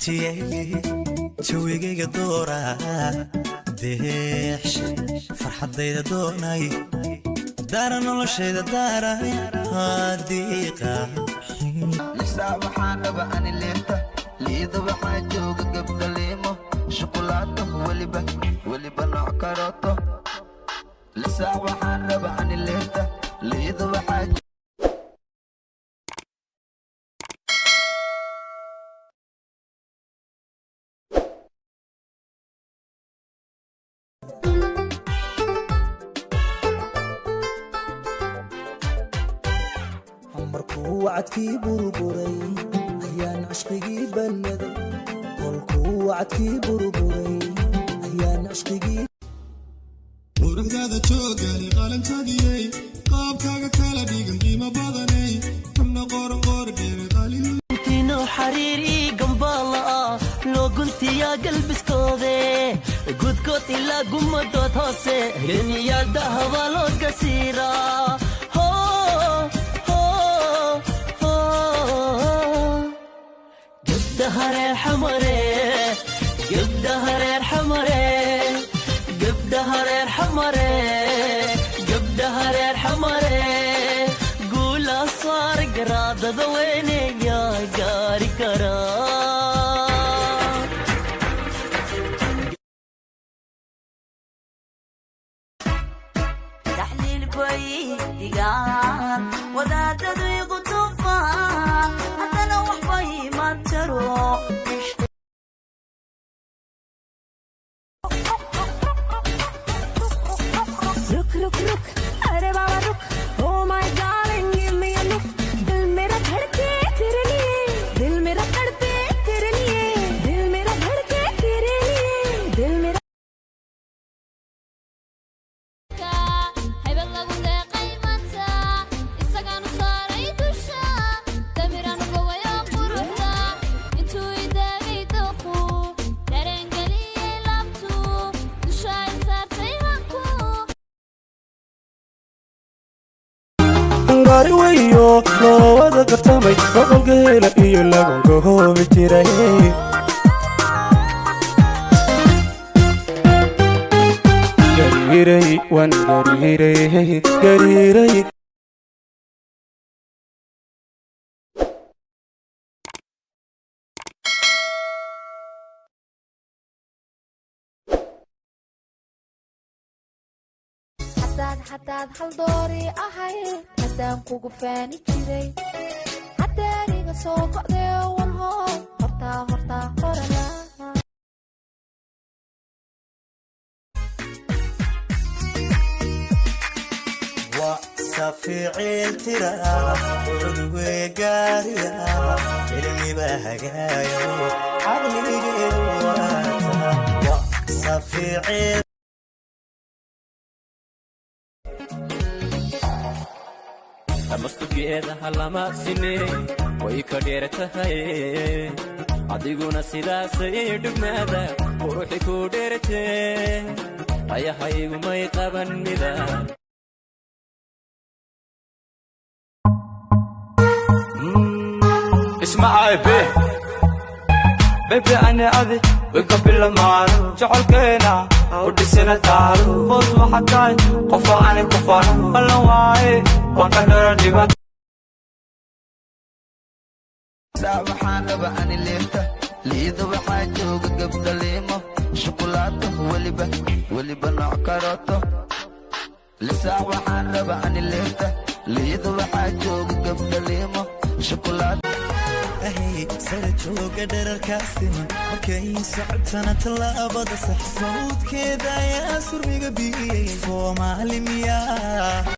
Dejiyay jawigayga doora, deexsha farxaddayda doonay, daara noloshayda daaray hadiiqa. Lisaa waxaan raba ani liirta liida, waxaa jooga gabdha liimo shukulaato, weliba weliba nooc karooto. Lisaa waxaan raba ani liirta liida, waxaa Markuu wacadkii burburay ayaan cishqigii bannaday, kolkuu wacadkii burburay ayaan cishqigii. Quruxdaada joogani qalantadiyey, qaabkaaga kala dhigan qiimo badanay, xubna qoran qoor dheer qalin. Tino xariiri gambaala ah loo guntiyaa galbiskoode, gudkood ilaa gumadood hoose geniyaal dahaba loo gasiiraa. Ho ho ho, gabdhaha reer Xamare, gabdhaha reer Xamare, gabdhaha reer Xamare, gabdhaha reer Xamare, guula saar garaadada weyneyaa gaari karaa. Taxliil bay dhigaan wadaadadu igu tufaan, haddana waxbay ma taro. रुक रुक रुक, अरे बाबा रुक, oh my darling, give me a look. दिल मेरा धड़के तेरे लिए, दिल मेरा तड़पे तेरे लिए, दिल मेरा धड़के तेरे लिए, दिल मेरा. Haybad lagu deeqay maanta isagaanu saaray dusha, damiraan gowayo quruxda intuu idaagay dooqu dareengeliyey laabtu dusha ay saartay hanku. Gaari weyo loo wada tartamay, boqolka hela iyo lagunka hoobi jiray. Gariiray, waan gariiray, gariiray. Haddaad hal doori ahayd, haddaan kugu faani jiray, haddaan iga soo go'dayo walhoy, hortaa hortaa horana. Waa safiicil tira cuduwe gaariya, cilmiba hagaayo caqligeedu waata waa safiicil. Damastugeedaha lama sine, way ka dheer tahay, adiguna sidaasay dhugmaada quruxi ku dheertee, rayahaygumay qaban mida. Ismacaybe bebe, ani adi way ka bilamaano jecolkeena u dhisina taalo boos, waxa tahay qofo ani ku fano ballan waaye, waan ka dhoro dhiban. Lisaa waxaan raba ani liirta liida, waxaa jooga gabdha liimo shukulaato, weliba weliba nooc karooto. Lisaa waxaan raba ani liirta liida, waxaa jooga gabdha liimo shukulaato. Ahay sara jooga dherarkaa siman, markay socotana tallaabada sax, sawdkeeda ayaa surmiga biyey. Soomaali miyaa?